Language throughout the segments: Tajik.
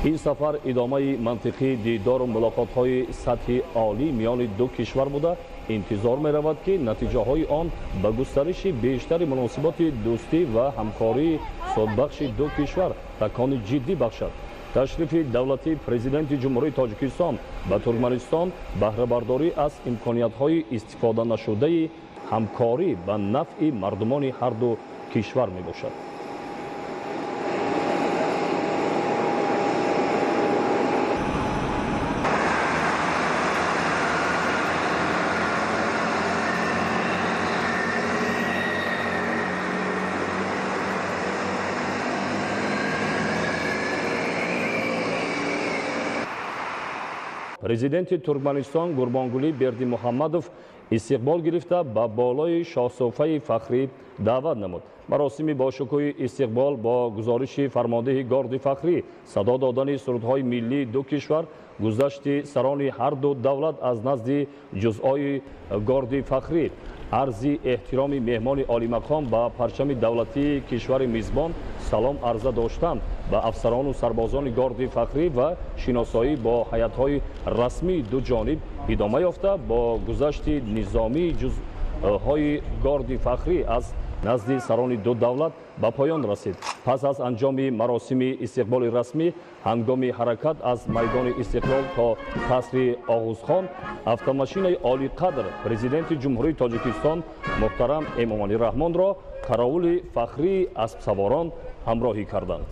Ин сафар идомаи мантиқии дидору мулоқотҳои сатҳи олӣ миёни ду кишвар буда, интизор меравад, ки натиҷаҳои он ба густариши бештари муносиботи дӯстӣ ва ҳамкории судбахши ду кишвар такони ҷиддӣ бахшад. Ташрифи давлатии Президенти Ҷумҳурии Тоҷикистон ба Туркманистон баҳрабардорӣ аз имкониятҳои истифоданашудаи ҳамкорӣ ба нафъи мардумони ҳарду кишвар мебошад. Президенти Туркманистон Гурбонгулӣ Бердимуҳаммадов истиқбол гирифта, ба болои шоҳсофаи фахрӣ даъват намуд. Маросими бошукӯҳи истиқбол бо гузориши фармондеҳи горди фахрӣ, садо додани сурудҳои миллии ду кишвар, гузашти сарони ҳарду давлат аз назди ҷузъҳои горди фахрӣ, арзи эҳтироми меҳмони олимақом ба парчами давлатии кишвари мизбон, салом арза доштан ба афсарону сарбозони горди фахрӣ ва шиносоӣ бо ҳайатҳои расмии ду ҷониб идома ёфта, бо гузашти низомии ҷузъҳои горди фахрӣ аз назди сарони ду давлат ба поён расид. Пас аз анҷоми маросими истиқболи расмӣ, ҳангоми ҳаракат аз майдони Истиқлол то қасри Оғузхон, автомошинаи олиқадр Президенти Ҷумҳурии Тоҷикистон муҳтарам Эмомалӣ Раҳмонро қаровули фахрии аспсаворон ҳамроҳӣ карданд.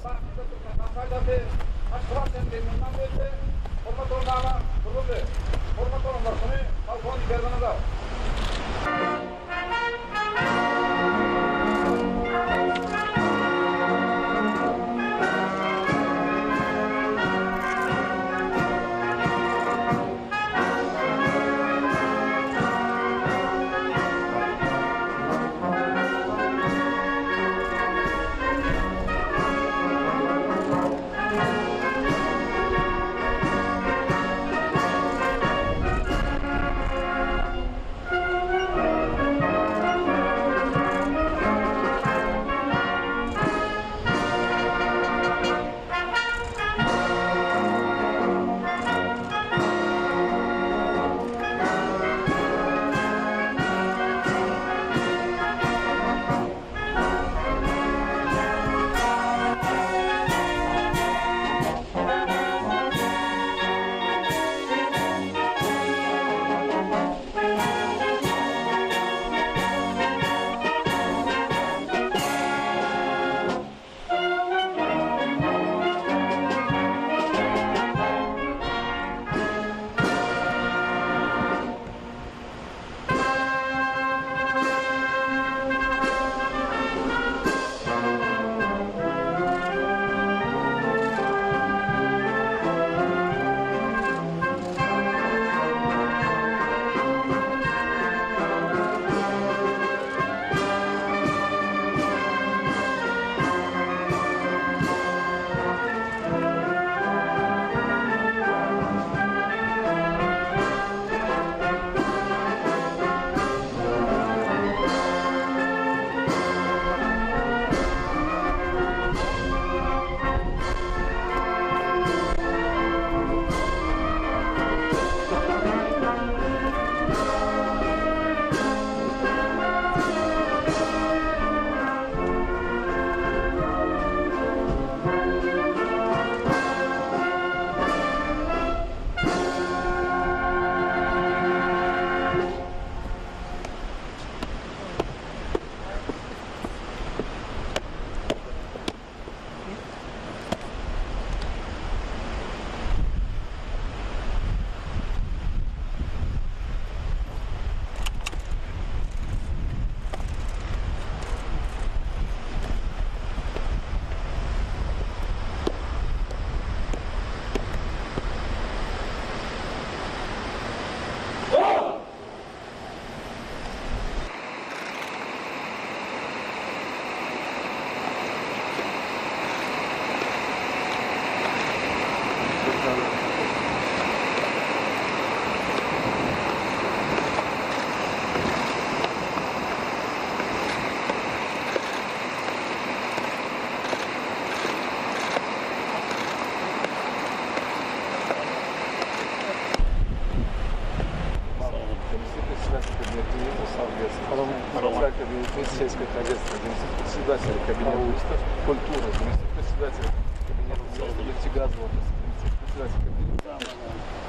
Кабинета сельского хозяйства, заместитель председателя Кабинета министров культуры, заместитель председателя Кабинета министров нефтегазового, заместитель председателя Кабинета.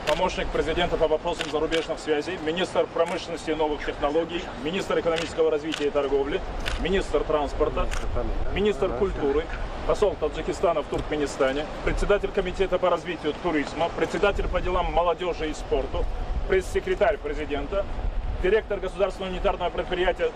Помощник президента по вопросам зарубежных связей, министр промышленности и новых технологий, министр экономического развития и торговли, министр транспорта, министр культуры, посол Таджикистана в Туркменистане, председатель комитета по развитию туризма, председатель по делам молодежи и спорту, пресс-секретарь президента, директор государственного унитарного предприятия.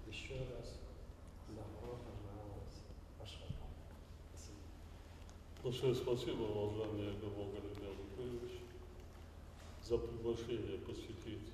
Еще раз добро пожаловать в Ашхабад. Спасибо. Большое спасибо, уважаемый Гурбангулы Бердымухамедович, за приглашение посетить.